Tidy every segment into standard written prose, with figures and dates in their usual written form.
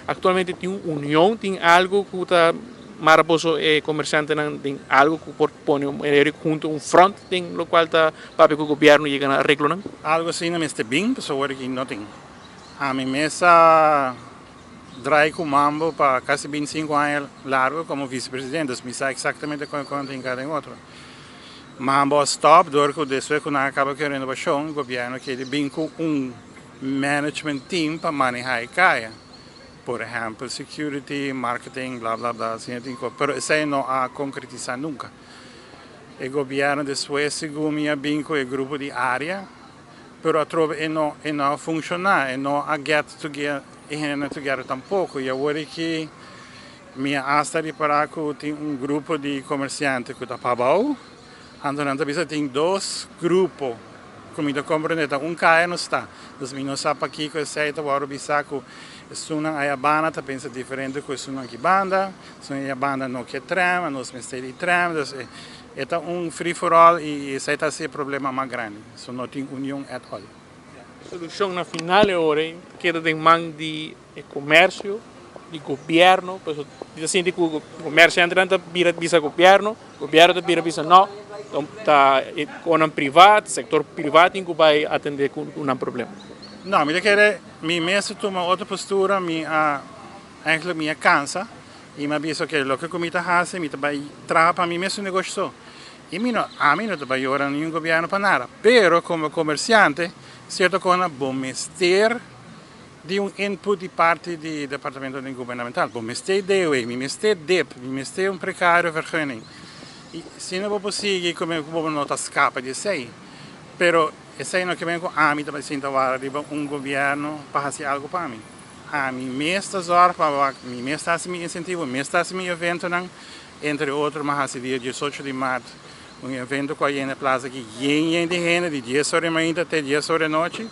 Aktualmente tin un union, tin algu ku ta mara boso e komersiantenan den algu ku por pone huntu un front den lokual ta papia ku gobièrnu yega na areglonan? Algu asina mester bin, pasobra awor aki no tin. Ami mes a draai ku Mambo pa kasi 25 aña largu komo visepresidente, dus mi sa eksaktamente kon kon tin kada en otro. Mambo a stòp dor ku despues ku nan a kaba ku e renovashon, gobièrnu kere bin ku un management team pa manehá e kaya. Por ehèmpel security, marketing, bla bla bla, asina tin kos. Pero esei no a konkretisá nunka. E gobièrnu despues segun mi a bin ku e grupo di área, pero atrobe e no a funshoná, e no a get together, e hendenan together tampoko. I awor aki mi a hasta ripará ku tin un grupo di komersiante ku ta pabou, anto nan ta bisa tin dos grupo ku mi ta komprendé ta un kaya no sta. Dus mi no sa pakiko esei ta wòrdu bisa ku esunnan aya banda ta pensa diferente ku esunnan aki banda, esunnan aya banda no ke tram, anos mester di tram, dus e ta un free for all i esei ta hasi e problema mas grandi. So no tin union at all. Solushon na final e ora keda den man di e komersio, di gobièrnu, pasobra mi ta sinti ku komersiantenan ta bira bisa gobièrnu, gobièrnu ta bira bisa no, ta konan privá, sektor privá tin ku bai atendé ku nan problema. No, mi ta kere mi mes a tuma otro postura, mi a eigenlijk mi a kansa i mi a bisa oke, loke ku mi ta hasi mi ta bai traha pa mi mes negoshi so. I mi no, ami no ta bai yora ningun gobièrnu pa nada, pero komo komersiante sierto kosnan bo mester di un input di parti di departamento gubernamental. Bo mester DOW, mi mester DIP, mi mester un precario vergunning. I si no bo por sigui ku bo no ta skapa di esei. Pero esei no ke men ku ami ta bai sinta warda riba un gobièrnu pa hasi algu pa mi. Ami mes ta zorg pa mi mes ta hasi mi insentivo, mi mes ta hasi mi eventonan, entre otro mi a hasi dia 18 di mart un evento ku a yena e plaza aki yen yen di hende di 10 or di mainta te 10 or di anochi,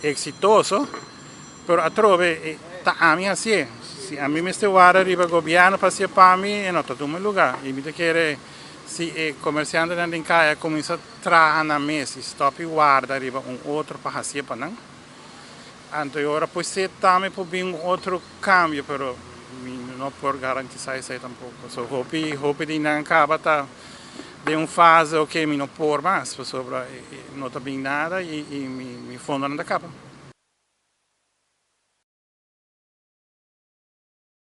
eksitoso, pero atrobe ta ami hasié. Si ami mester warda riba gobièrnu pa hasié pa mi, e no ta tuma lugá. I mi ta kere si e komersiantenan den kaya kuminsá traha nan mes i stòp i warda riba un otro pa hasié pa nan. Anto e ora pues tambe por bin un otro kambio, pero mi no por garantisá esei tampoko. So hopi hopi di nan kaba ta den un fase, oke, mi no por mas pasobra no ta bin nada i mi fondonan ta kaba.